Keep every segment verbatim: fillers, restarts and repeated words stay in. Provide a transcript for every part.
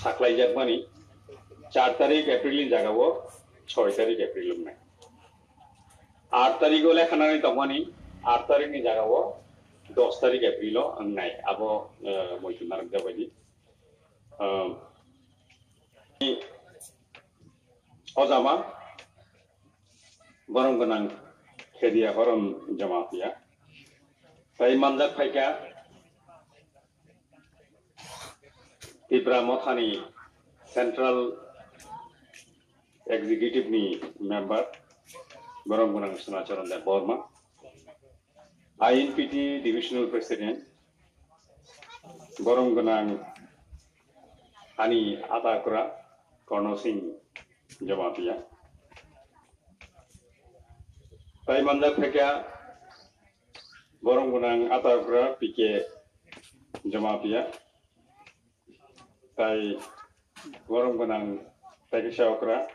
saklaijakmani char tarik April ni jagao choi tarik April wngnai. Aat tarik o lekha nani tongmani aat tarik ni jagao dos tarik April o wngnai. Abo, eh, moitu narwk jabaidi. Ah, o jama borom gwnang Khediya Horom Jamatia. Tai manjak phaikha Tipra Mothani Central Executive ni member borom gwnang Sonacharan Debbarma, I N P T Divisional President, borom gwnang ani atakra Karno Singh Jamatia. Tai manjak phaikha borom gwnang atakra P K Jamatia. Tai borom gwnang tai kisa okra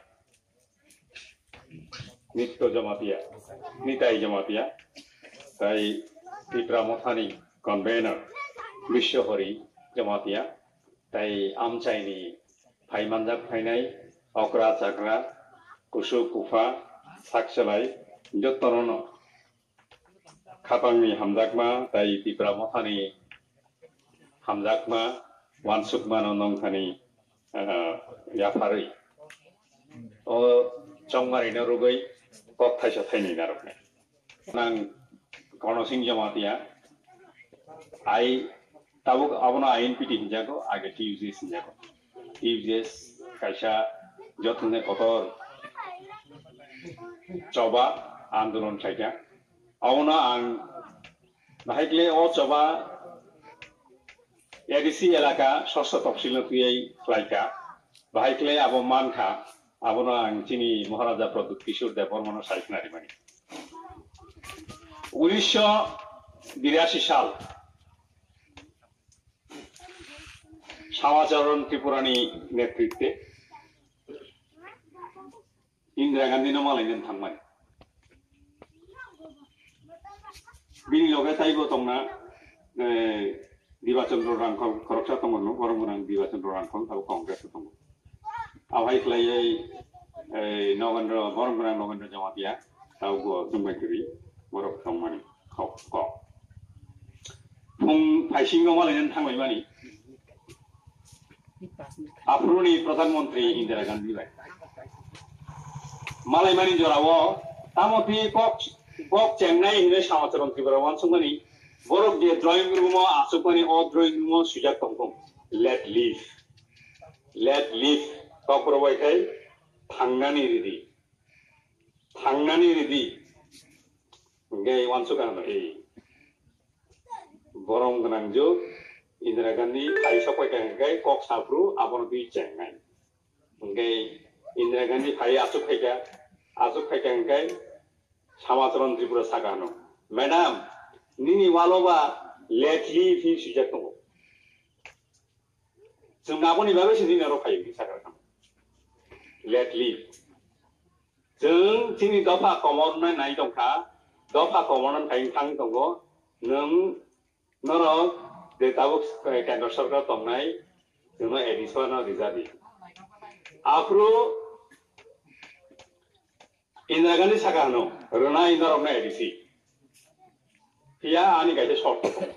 Nitto Jamatia, Nitai Jamatia, tai Tipra Mothani convener Biswahari Jamatia, tai amchaini phai manjak phainai okra chakra, kusuk kupha, sakchalai jotono no khapangni hamjakma tai Tipra Mothani hamjakma, wansukmano nongkhani, ah, yapharwi. O chongmarino rwgwi kok thaisa thainwi narwknai. Nang Karno Singh Jamatia, ai tabuk abono I N P T hinjago, age T U J S hinjago. T U J S kaisa jothone kotor choba andolon khlaikha. Abono ang bahai kle o choba A D C elaka sosro toksilno twiwi khlaikha. Bahai kle abo mankha, abono ang chini Maharaja Pradyut Kishore Debbarmano sai khna rimani. Unisho birasi sal Shamacharan Tripurani netritwe Indira Gandhi no malaina thangmani. Bini loge taibo tongna, eh, Diba Chandra Rangkhol, khoroksa tongo no, borom gwnang Diba Chandra Rangkhol, abo Congress o tongo. Abo hai khlaiwi, eh, Nogendra, borom gwnang Nogendra Jamatia, abo bo chwngbai kwrwi, borok tongmani kok, kok. Phung phaisingo malaina thanglaimani. Aphuruni Pradhan Mantri Indira Gandhi bai. Malaimani jorao tamo phi kok, kok chengnai hinwi Shamacharan Tripura wansukmani borok je drawing room o achukmani o drawing room o swijak tongthung. Let live. Let live. Kok rwbai khai thangnani ridi. Thangnani ridi. Hingke wansuk ang no, eh. Borom gwnang juk, Indira Gandhi phai sok phaikha hingke kok saphru abono twi chengnai. Hingke Indira Gandhi phai aswk phaikha, aswk phaikha hingke Shamacharan Tripura saka hano, "Madam, nini walo ba let live" hin swijak tongo. Chwng aboni bagwi se nini oro phai hwnwi sakha kha. Let live. Chwng chini dopha komorno nai tongkha, dopha komorno khai thang tongo, nwng norok je tabuk kendro sorkar tongnai, chwngno A D C no rijadi. Aphuru Indira Gandhi saka hwno, rwnai norokno A D C. Phiya ani kaisa shorto tongo.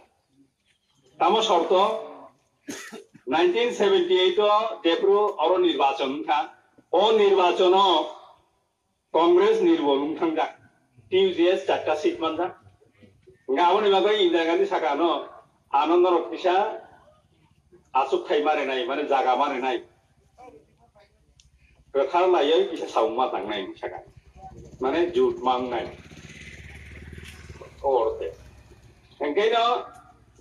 Tamo shorto, nineteen seventy eight o jephru oro nirbachon wngkha, o nirbachono Congress nirbol wng thangjak, T U J S charta seat manjak. Hingkhe aboni bagwi Indira Gandhi saka hwno, ano norok kisa achuk khai ma rwnai, mane jaga ma rwnai. Kwthar laiwi kisa samung ma tangnai hinwi sakha. Mane jut mangnai. Orte. Hingkhe no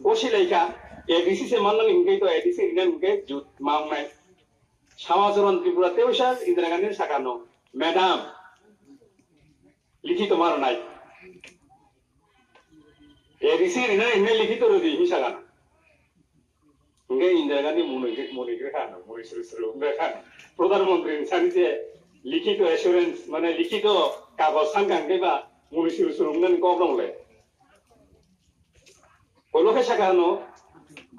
bosi laikha, A D C se manmani hingkhe to A D C rina hingkhe jut mangnai. Shamacharan Tripura tei wngsa Indira Gandhi sakha no, "Madam, likhito ma rwnai." A D C rina hingkhe likhito rwdi hinwi sakha no. Hingke Indira Gandhi muni, muni khe kha, muni suru suru wngkha kha. Pradhan Mantri ni sani je likhito assurance, mane likhito kagoj sankha hingke ba muni suru suru wngkha ni kok rong le. Kolo khe sakha hwno,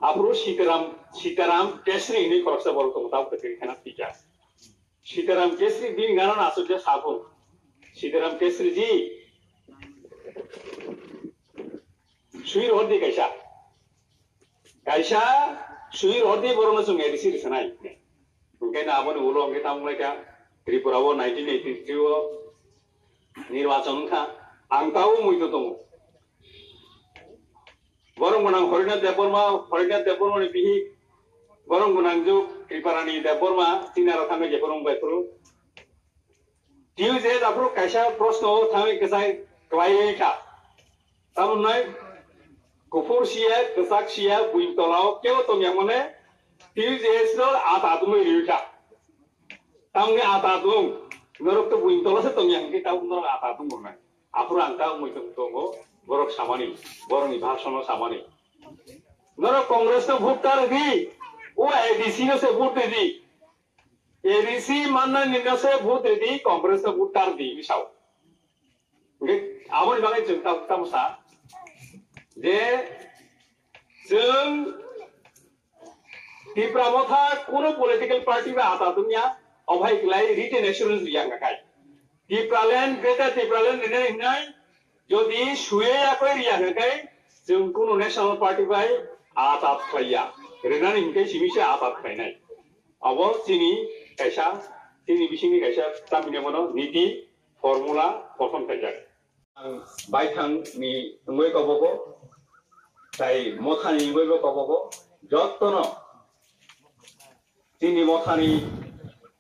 aphuru Sitaram Sitaram Kesri hinwi khoroksa borok tongo, tabuk khe khena twijak. Sitaram Kesri bini gana no aswk khe saphuru. Sitaram Kesri ji swi rohor di kaisa. Kaisa swi rohor di, borokno chwng A D C rwsanai. Hwnkhe no aboni ulo hwnkhe tamo wnglaikha Tripura o nineteen eighty-three o nirwachon wngkha. Ang tabuk muitu tongo. Borom gwnang Horinath Debbarma, Horinath Debbarma ni bihik, borom gwnang juk Kriparani Debbarma, chini aro thangwi jephuru wngbai phuru. Tuesday aphuru kaisa proshno o thangwi kwchai kwlaiwi kha. Tamo wngnai, kuphur siya, kwchak siya, buini tola o kebo tongya mane, Tuesday no ata atungwi riwi kha. Tamni ata atung, norok to buini tola se tongya hwnkhe tabuk norok ata atung wngnai. Aphuru ang tabuk muitu tongo, borok samani, borokni bhashono samani. Norok Congress no vote ta rwdi, o A D C no se vote rwdi. A D C mannani no se vote rwdi, Congress no vote ta rwdi, hinwi sao. Hwnkhe aboni bagwi chwng tab-, tamo sa je chwng Tipra Motha kuno political party bai ata tongya, obo hai kwlai written assurance riya hwnkha khai. Tipraland, Greater Tipraland rina hinai, jodi suye yakoi riya hwnkha khai, chwng kuno national party bai ata khlaiya, rinani hinkhai simi se ata khlainai. Obo chini kaisa, chini bisingni kaisa tamni bono niti formula kothom khaijak. Ang baithang ni wngwi kobogo, tai motha ni wngwi bo kobogo, jottono chini motha ni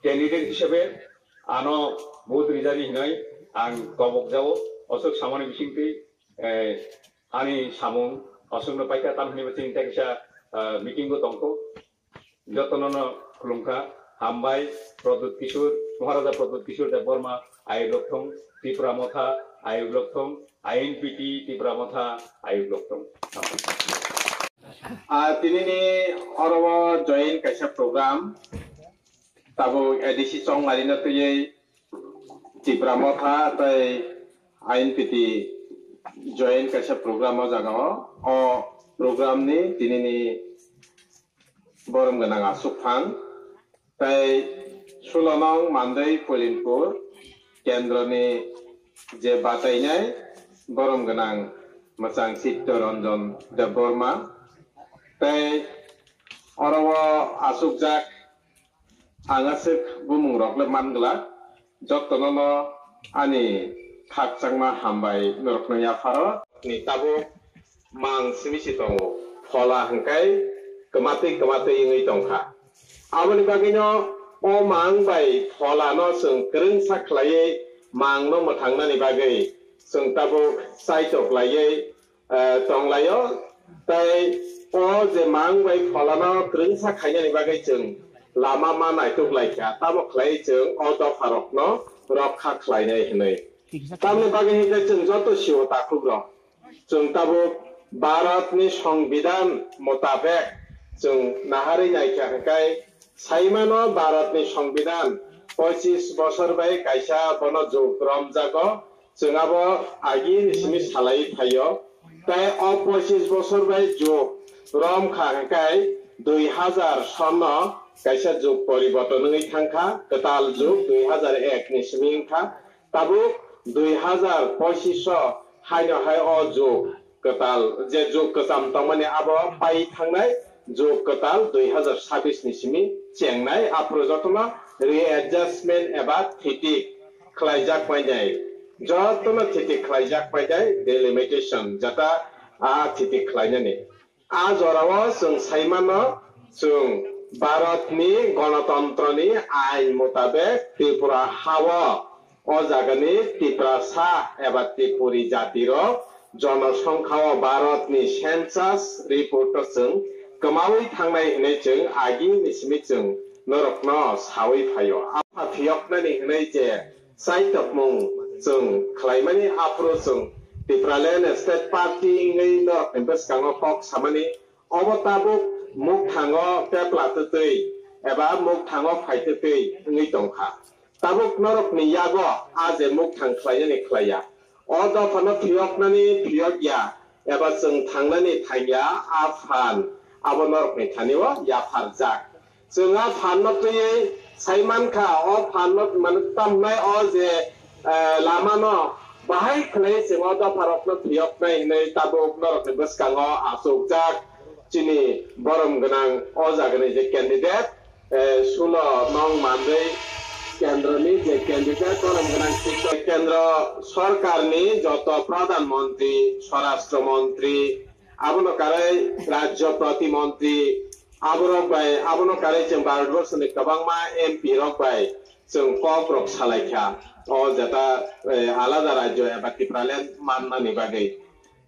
candidate hisabe ano vote rijadi hinwi ang kobok jago, osok samani bisingtwi, eh, ani samung osokno paikha tam hinwi chini ta kisa, eh, meeting bo tongkho. Jotono no khulumkha, hambai, Pradyut Kishore, Maharaja Pradyut Kishore Debbarma, ayuk lokthong, Tipra Motha, ayuk lokthong, I N P T, Tipra Motha, ayuk lokthong. Ah, tinini oro o join kaisa program, tabuk A D C chongmari no twiwi Tipra Motha tei I N P T join kaisa program o jaga o, o program ni tinini borom gwnang aswk phan, tei sulo nong Mandwi Pulinpur kendroni je batainai borom gwnang mwchang Chitto Ranjan Debbarma, tei oro o achukjak ang aswk bumung rok le man glak. Jottono no ani khakchangma hambai norokno yapharo. Ni tabuk mang simi si tongo, phola hwnkhe kwmatwi kwmatwi wngwi tongkha. Aboni bagwino o mang bai pholano chwng kwrwngsa khlaiwi mangno mwthangnani bagwi chwng tabuk chaitok laiwi eh, tonglaio, tei o je mang bai pholano kwrwngsa khainani bagwi chwng lama ma naituk laikha, tamo khlai chwng o dopharokno rokha khlainai hwnwi. Tamni bagwi hinkhe chwng joto sio takhukrok, chwng tabuk Bharatni Songbidan motabek chwng naharwi naikha hwnkhe, saimano Bharatni Songbidan pochis bosor bai kaisa bono jug romjago, chwng abo agini simi salai phaio, tei o pochis bosor bai jug rom kha hwnkhe dui hazar sonno kaisa jug poriborton wngwi thangkha, kwtal jug dui hazar ek ni simi wngkha, tabuk dui hazar pochis o haino hai o jug kwtal, je jug kwcham tongmani abo pai thangnai jug kwtal dui hazar sabis ni simi chengnai, aphuru jotono readjustment eba thitik khlaijak painai, jotono thitik khlaijak painai delimitation jata a thitik khlainani. A jorao chwng saimano, chwng Bharatni gonotantroni ain mutabek Tripura hao o jagani Tiprasa eba Tripuri jatirok jonosongkhao Bharatni census report-o chwng kwmaui thangnai hwnwi chwng agini simi chwng norokno saui phaio. Apha phiyoknani hwnwi je chaitokmung chwng khlaimani aphuru chwng Tipraland State Party wngwi norokni bwskango kok samani obo tabuk mukthango pepla twtwi eba mukthango phai twtwi wngwi tongkha. Tabuk norokni yago a je mukthang khlainani khlaiya, o dophano phiyoknani phiyokya eba chwng thangnani thangya a phan abo norokni thani-o yapharjak. Chwng a phanno twiwi sai mankha, o phanno, mane, tamnai o je, eh, lamano bahai khlai chwng o dopharokno phiyoknai hinwi tabuk norokni bwskango achukjak chini borom gwnang o jagani je candidate, eh, Sulo Nong Manjai kendroni je candidate borom gwnang Sikla kendro sorkarni joto pradhan montri, swarashtra montri, abono karwi rajyo protimontri, aborok bai, abono karwi chwng Bharatborsoni kwbangma M P rok bai chwng kok rok salaikha. O jeta, eh, alada rajyo eba Tipraland mannani bagwi.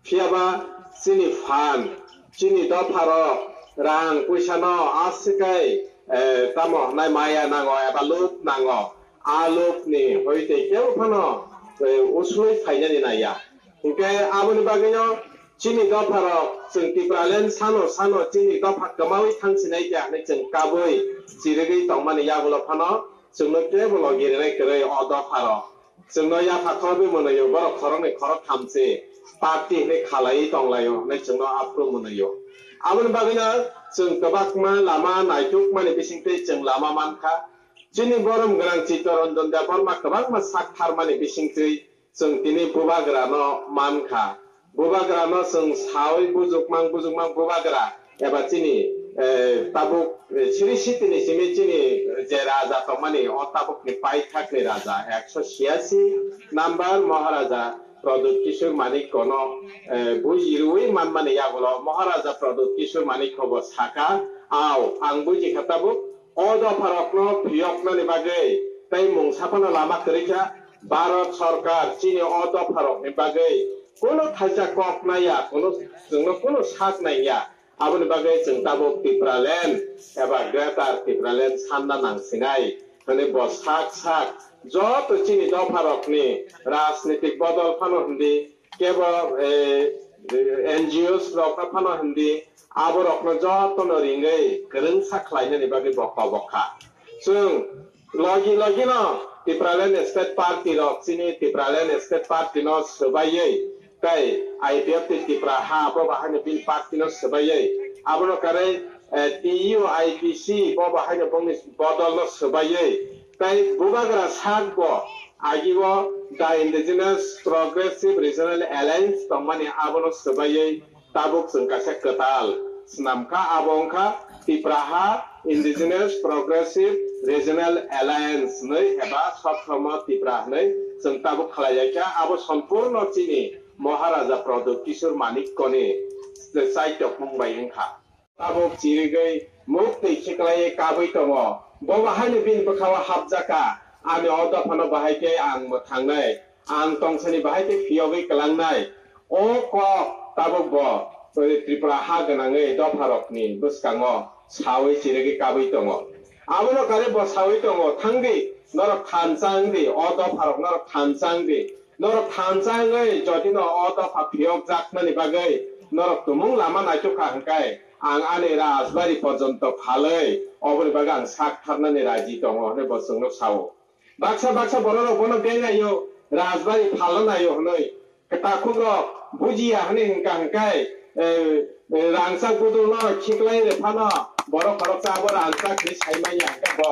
Phiyaba chini phan, chini dopharok rang puisano aswk kai, eh, tamo hwnai maya nango eba lub nango. A lubni hoite kebo phano, eh, uslui phainani naiya. Hinkhe aboni bagwino chini dopharok chwng Tipraland sano sano chini dopha kwmaui thangsinai khe hinwi chwng kabui chirigwi tongmani yagulo phano chwngno kebo logi rinai kwrwi o dopharok. Chwngno yapha khoroknwi mwnwio, borok khoroknwi khoroktham se party hinwi khalaiwi tonglaio hinwi chwngno aphuru mwnwio. Aboni bagwino chwng kwbakma lama naitukmani bisingtwi chwng lama mankha. Chini borom gwnang Chittaranjan Debbarma kwbangma sak tharmani bisingtwi chwng tini bubagrano mankha. Bubagrano chwng saui bujukmang bujukmang bubagra eba chini, eh, tabuk, eh, siri sitini simi chini je raja tongmani o tabukni paithakni raja ekso siyasi number Maharaja Pradyut Kishore Manikko no, eh, buji rwi manmani yagulo Maharaja Pradyut Kishore Manikko bo saka, "Ao, ang buji kha tabuk, o dopharokno phiyoknani bagwi tei mungsa phano lama kwrwi kha. Bharat Sarkar chini o dopharokni bagwi kunu thaisa kok naiya, kunu, chwngno kunu sak naiya. Aboni bagwi chwng tabuk Tipraland eba Greater Tipraland sanna nangsinai," hwnwi bo sak sak joto chini dopharokni rajnitik bodol phano hindi, kebo, eh, N G Os rok phano hindi, aborokno jotono ringwi kwrwngsa khlainani bagwi bo kobok kha. Chwng logi logino Tipraland State Party rok chini Tipraland State Party no swbaiwi tei I P F T Tipra ha bo bahaino bini party no swbaiwi abono karwi, eh, T U I P C bo bahaino bongni bodol no swbaiwi tei bubagra sak bo agi o The Indigenous Progressive Regional Alliance tongmani abono swbaiwi tabuk chwng kaisa kwtal swnam kha, abo wng kha Tipraha Indigenous Progressive Regional Alliance hwnwi eba Sothromo Tipra hwnwi chwng tabuk khlai ya kha. Abo sompurno chini Maharaja Pradyut Kishore Manikkoni chaitokmung bai wng kha. Tabuk chirigwi muktwi khiklaiwi kabwi tongo. Bo bahaino bini bwkhao hapjakha, "Ani o dophano bahai khe ang mwthangnai, ang tongsani bahai khe phiyogwi kwlangnai." O kok tabuk bo Tripura ha gwnangwi dopharokni bwskango saui chirigwi kabwi tongo. Abono karwi bo saui tongo, "Thangdi, norok thansa wngdi, o dopharok norok thansa wngdi." Norok thansa wngwi jodi no o dopha phiyokjaknani bagwi norok tumung lama naitukha hwnkhe, ang ani rajbari porjonto phalwi oboni bagwi ang sak tharnani raji tongo, hwnwi bo chwngno sao. Baksa baksa bororok bono bengaio, rajbari phalna naio hwnwi. Kwtakhukrok bujiya hwnwi hwnkha hwnkhe, eh, rangchak budulno khiklai rw phano borok khoroksa abo rangchak hinwi sai manya hwnkhe bo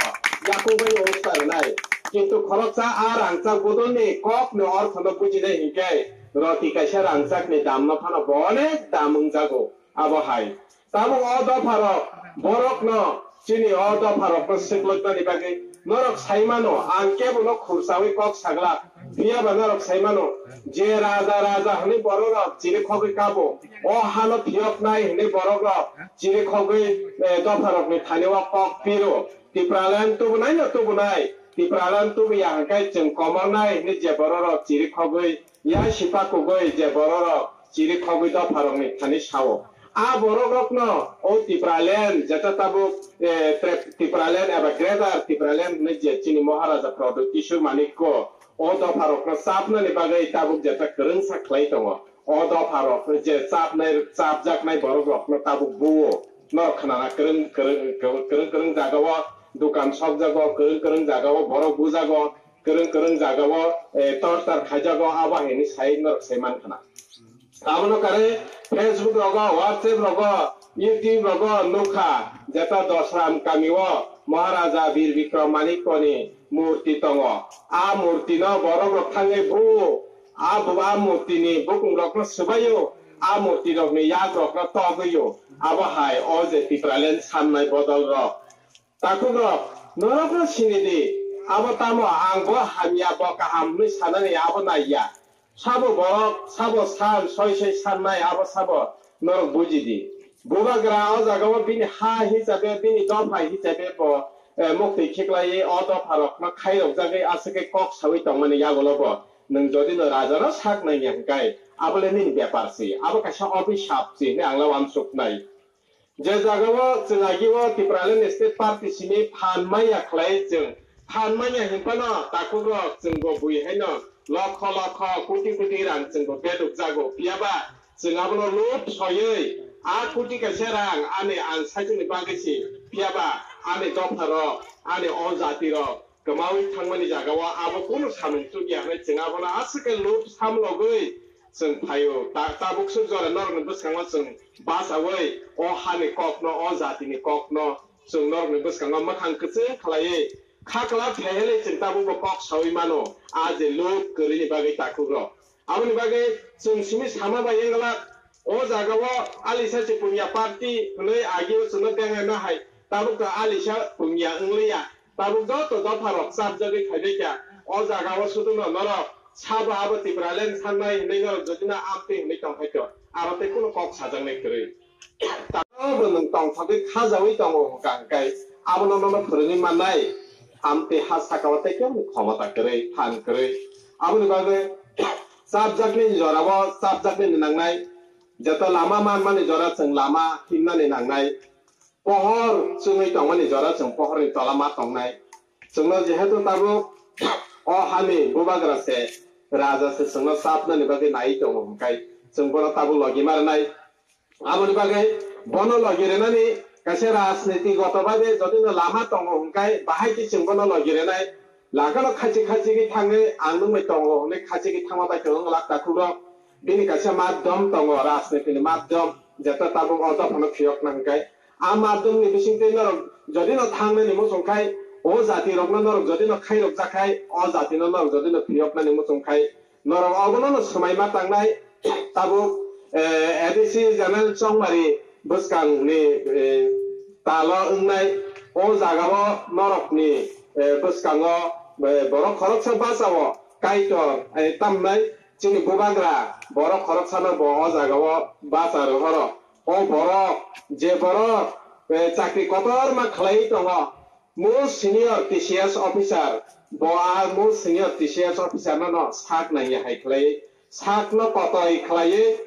yakung bai usta rwnai. Kintu khoroksa a rangchak budulni kokni orthono bujinai hinkhe roti kaisa rangchakni damno phano bo onek dam wngjago. Abo hai tabuk o dopharok borokno chini o dopharokno swklwknani bagwi norok sai mano, ang kebono khursaui kok saglak. Phiyaba norok sai mano, je raja raja hwnwi bororok chirikhogwi kabo, o hano phiyoknai hwnwi borokrok chirikhogwi, eh, dopharokni thani o kok piro. Tipraland tubunaino tubunai, Tipraland tubuya hwnkhe chwng komornai hwnwi je bororok chirikhogwi ya sipakugwi je bororok chirikhogwi dopharokni thani sao. A borokrokno o Tipraland, jeta tabuk, eh, Tre-, Tipraland eba Greater Tipraland hwnwi je chini Maharaja Pradyut Kishore Manikko o dopharokno chapnani bagwi tabuk jeta kwrwngsa khlai tongo. O dopharok je chapnai, chapjaknai borokrokno tabuk buo. Norok khnana kwrwng, kwrwng, kwrwng, kwrwng jagao dukan sokjago, kwrwng, kwrwng jagao borok bujago, kwrwng, kwrwng jagao, eh, tor tar khaijago, abo haini sai norok sai man khna. Abono kare Facebook rogo, WhatsApp rogo, YouTube rogo nukha, jeta Dosram kamio Maharaja Bir Bikram Manikko ni murti tongo. A murti no borok rok thangwi bu, a bu, a murti ni bukung rok no swbaio, a murti rok ni yak rok no togwio. Abo hai o je Tipraland sannai bodol rok. Takhuk rok, norok no sini di, abo tamo ang bo hamya bo kaham hwnwi sanani abo naiya. Sabo borok, sabo san, soi soi sannai abo sabo norok buji di. Bubagra o jaga o bini ha hisabe, bini dopha hisabe bo, eh, muktwi khiklaiwi o dopha rok no khairok jagwi aswk khe kok sawi tongmani yagulo bo. Nwng jodi no raja no sak nangya hwnkhe, abo le nini bepar si, abo kaisa obhisap si hwnwi ang le uansuk nai. Je jagao chwng agio Tipraland State Party simi phan manya khlai chwng. Phan manya hinphano takhukrok chwngbo bui haino lokho lokho koti koti rang chwngbo beduk jago. Phiyaba chwng abono lob soywi a koti kaisa rang ani ang saichungni bagwi si. Phiyaba ani dopharok, ani o jatirok kwmawi thangmani jagao abo kunu samung chukya hwnwi chwng abono aswk khe lob samlogwi chwng phaio. Ta-, tabuk swk jora norokni bwskango chwng bachaui o hani kokno, o jatini kokno chwng norokni bwskango mwkhang kwchwng khlaiwi khakla phaihelwi chwng tabukbo kok saui mano, a je lob kwrwini bagwi takhukrok. Aboni bagwi chwng simi sama bai wng glak, o jagao alisa se pungya party hwnwi agio chwngno bengnai ma hai, tabuk to alisa pungya wngliya. Tabuk joto dopha rok chapjagwi phaibai kha, o jagao suduno norok sabo abo Tipraland sangnai hwnwi norok jodi no amtwi hwnwi tongkhaito, aro tei kunu kok sajaknai kwrwi. Tamo bo nwng tongthogwi khajaui tongo hwnkha hwnkhe abono nono phwrwngwi mannai, amtwi ha sakao tei keboni khomota kwrwi, phan kwrwi. Aboni bagwi chapjaknai jorao chapjaknai nangnai, jeto lama manmani jora chwng lama himnani nangnai, pohor chwngwi tongmani jora chwng pohorni tola ma tongnai. Chwngno jehetu tabuk o hani bubagra se, raja se chwngno chapnani bagwi naiwi tongo hwnkhe chwng bono tabuk logi ma rwnai. Aboni bagwi bono logi rwnani kaisa rajniti goto babe jodi no lama tongo hwnkhe bahai khe chwng bono logi rwnai. Lagano khachi khachi khe thangwi ang nungbai tongo hwnwi khachi khe thangma bai tongo lak takhukrok. Bini kaisa madhyam tongo, rajnitini madhyam, jeta tabuk o dophano phiyokna hwnkhe. A madhyamni bisingtwi norok jodi no thangnani muchung khai, o jatirokno norok jodi no khairok jakhai, o jatino norok jodi no phiyoknani muchung khai, norok obono no swmai ma tangnai. Tabuk, eh, A D C General Chongmari bwskangni, eh, talo wngnai, o jagao norokni, eh, bwskango, eh, borok khoroksa bachao Kaitor, eh, tamnai chini bubagra borok khoroksano bo o jagao bacha rohoro. O borok, je borok, eh, chakri kotorma khlaiwi tongo, most senior T C S officer, bo a most senior T C S officer no no sak nangya hai khlaiwi, sak no kotoi khlaiwi,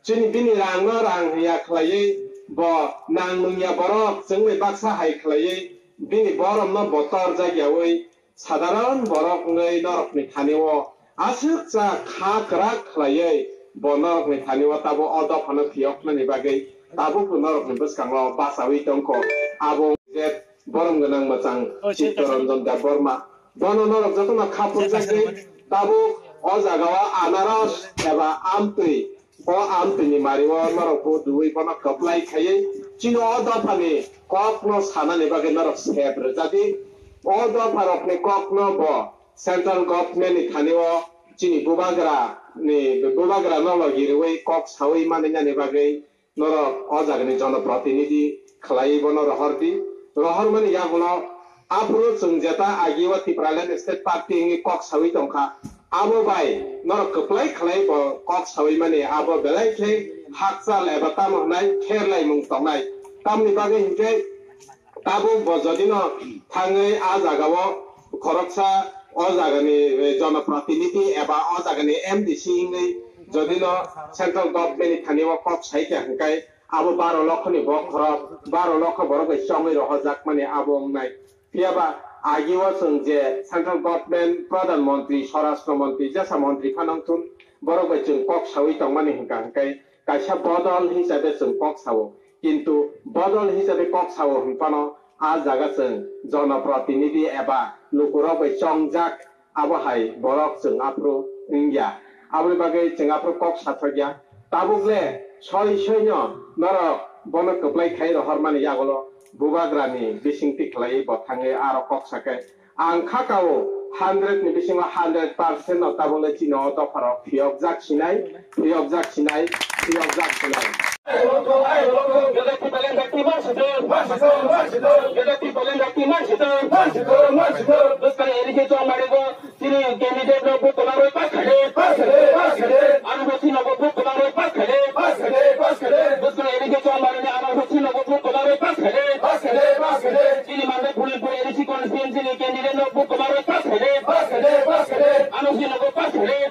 chini bini rang no rang ya khlaiwi, bo nang nungya borok chwngwi baksa hai khlaiwi, bini borom no bo tor jak yawi, sadharon borok wngwi norokni thani o aswk cha kha kwrak khlaiwi bo norokni thani o tabuk o dophano phiyoknani bagwi tabukbo norokni bwskango bachaui tongkho. Abo je borom gwnang mwchang Chittoranjan Debbarma. Bono norok jotono kha phurjakgwi tabuk o jagao anaros eba amtwi O amtwini mario norok bo duwi bono kwplai khaiwi chini o dophani kokno sanani bagwi norok sep rwjadi. O dopharokni kokno bo central government ni thani o chini bubagra ni bubagra no logi rwwi kok sawi manwi nani bagwi norok o jagani jonoprotinidhi khlaiwi bono rohor di. Rohormani yagulo aphuru chwng jeta agi o Tipraland State Party wngwi kok sawi tongkha. Abo bai norok kwplai khlai bo kok sawi mani abo belai khe hakchal eba tamo hwnai kher laimung tongnai. Tamni bagwi hinkhe tabuk bo jodino thangwi a jagao khoroksa o jagani, eh, jonoprotinidhi eba o jagani M D C wngwi jodino central government ni thani o kok sai kha hwnkhe abo baro lokho ni bokhorok, baro lokho borok bai chongwi rohorjakmani abo wngnai. Phiyaba agi o chwng je central government, pradhan montri, swarashtra montri, jesa montri phano wngthun, borok bai chwng kok sawi tongmani hwnkha hwnkhe kaisa bodol hisabe chwng kok sao. Kintu bodol hisabe kok sao hwnphano a jaga chwng jonoprotinidhi eba lukurok bai chongjak, abo hai borok chwng aphuru wngya. Aboni bagwi chwng aphuru kok sathokya. Tabuk le soi soino norok bono kwplai khai rohormani yagulo bubagrani bising tikhlaiwi bo thangwi aro kok sakhe ang kha kao hundred ni bisingo hundred percent no tabuk le chini o dopharok phiyokjak sinai, phiyokjak sinai, phiyokjak sinai. Bwskang A D C chwng mani bo chini candidate no vote kwbang rwi pass khaidi. Pass khaidi, pass khaidi. Ano bo chini nogo vote kwbang rwi pass khaidi. Pass khaidi, pass khaidi. Bwskang A D C chwng mani ni ano bo chini nogo vote kwbang rwi pass khaidi. Pass khaidi, pass khaidi. Chini mande Phulinpur A D C constituency ni candidate no vote kwbang rwi pass khaidi. Pass khaidi, pass khaidi. Ano chini nogo pass khaidi.